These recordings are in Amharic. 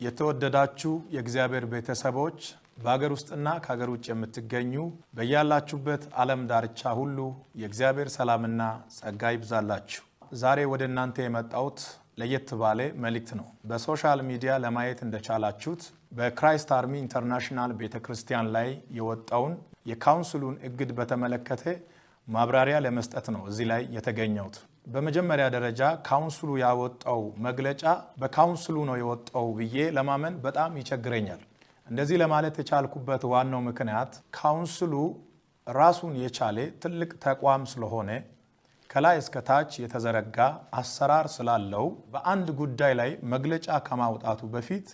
የተወደዳችሁ የእግዚአብሔር ቤተሰቦች፣ በሀገር ውስጥና ከሀገር ውጭ የምትገኙ፣ በያላችሁበት ዓለም ዳርቻ ሁሉ የእግዚአብሔር ሰላምና ጸጋ ይብዛላችሁ። ዛሬ ወደ እናንተ የመጣሁት ለየት ባለ መልእክት ነው። በ social media ለማየት እንደቻላችሁት በ Christ Army International ቤተ ክርስቲያን ላይ የወጣውን የ council ኡን እግድ በተመለከተ ማብራሪያ ለመስጠት ነው እዚህ ላይ የተገኘሁት። በመጀመሪያ ደረጃ council ኡ ያወጣው መግለጫ በ council ኡ ነው የወጣው ብዬ ለማመን በጣም ይቸግረኛል። እንደዚህ ለማለት የቻልኩበት ዋናው ምክንያት council ኡ ራሱን የቻለ ትልቅ ተቋም ስለሆነ፣ ከላይ እስከ ታች የተዘረጋ አሰራር ስላለው፣ በአንድ ጉዳይ ላይ መግለጫ ከማውጣቱ በፊት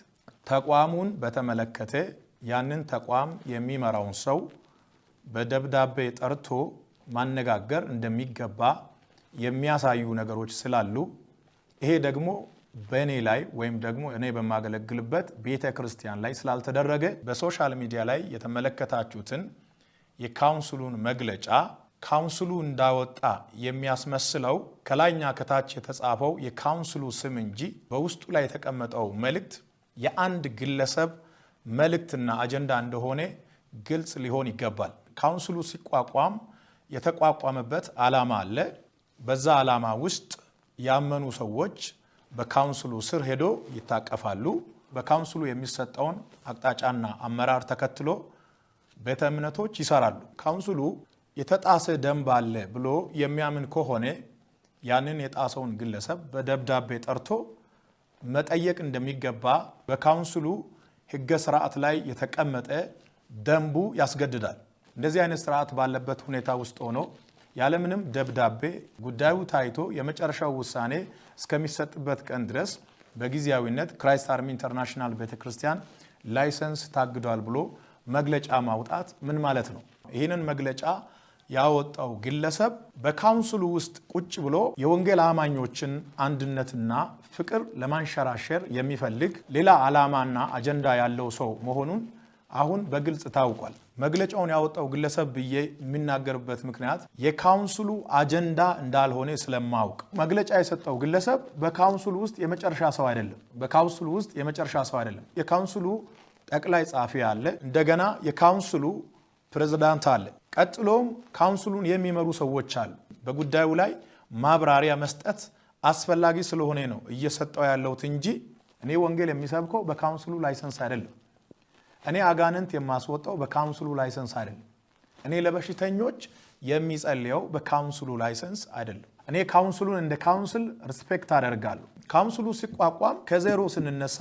ተቋሙን በተመለከተ ያንን ተቋም የሚመራውን ሰው በደብዳቤ ጠርቶ ማነጋገር እንደሚገባ የሚያሳዩ ነገሮች ስላሉ፣ ይሄ ደግሞ በእኔ ላይ ወይም ደግሞ እኔ በማገለግልበት ቤተ ክርስቲያን ላይ ስላልተደረገ፣ በ social media ላይ የተመለከታችሁትን የ council ኡን መግለጫ council ኡ እንዳወጣ የሚያስመስለው ከላይና ከታች የተጻፈው የ council ኡ ስም እንጂ በውስጡ ላይ የተቀመጠው መልእክት የአንድ ግለሰብ መልእክትና አጀንዳ እንደሆነ ግልጽ ሊሆን ይገባል። Council ኡ ሲቋቋም የተቋቋመበት ዓላማ አለ። በዛ ዓላማ ውስጥ ያመኑ ሰዎች በ council ኡ ስር ሄዶ ይታቀፋሉ። በ council ኡ የሚሰጠውን አቅጣጫና አመራር ተከትሎ ቤተ እምነቶች ይሰራሉ። Council ኡ የተጣሰ ደንብ አለ ብሎ የሚያምን ከሆነ ያንን የጣሰውን ግለሰብ በደብዳቤ ጠርቶ መጠየቅ እንደሚገባ በ council ኡ ሕገ ስርዓት ላይ የተቀመጠ ደንቡ ያስገድዳል። እንደዚህ አይነት ስርዓት ባለበት ሁኔታ ውስጥ ሆኖ ያለምንም ደብዳቤ ጉዳዩ ታይቶ የመጨረሻው ውሳኔ እስከሚሰጥበት ቀን ድረስ በጊዜያዊነት Christ Army International ቤተክርስቲያን license ታግዷል ብሎ መግለጫ ማውጣት ምን ማለት ነው? ይህንን መግለጫ ያወጣው ግለሰብ በ council ኡ ውስጥ ቁጭ ብሎ የወንጌል አማኞችን አንድነትና ፍቅር ለማንሸራሸር የሚፈልግ ሌላ ዓላማና አጀንዳ ያለው ሰው መሆኑን አሁን በግልጽ ታውቋል። መግለጫውን ያወጣው ግለሰብ ብዬ የሚናገርበት ምክንያት የ council ኡ አጀንዳ እንዳልሆነ ስለማውቅ፣ መግለጫ የሰጠው ግለሰብ በ council ኡ ውስጥ የመጨረሻ ሰው አይደለም። በ council ኡ ውስጥ የመጨረሻ ሰው አይደለም። የ council ኡ ጠቅላይ ጸሐፊ አለ። እንደገና የ council ኡ ፕሬዝዳንት አለ። ቀጥሎም council ኡን የሚመሩ ሰዎች አሉ። በጉዳዩ ላይ ማብራሪያ መስጠት አስፈላጊ ስለሆነ ነው እየሰጠሁ ያለሁት እንጂ እኔ ወንጌል የምሰብከው በ council ኡ license አይደለም። እኔ አጋንንት የማስወጣው በ council ኡ license አይደለም። እኔ ለበሽተኞች የምጸልየው በ council ኡ license አይደለም። እኔ council ኡን እንደ council respect አደርጋለሁ። Council ኡ ሲቋቋም ከዜሮ ስንነሳ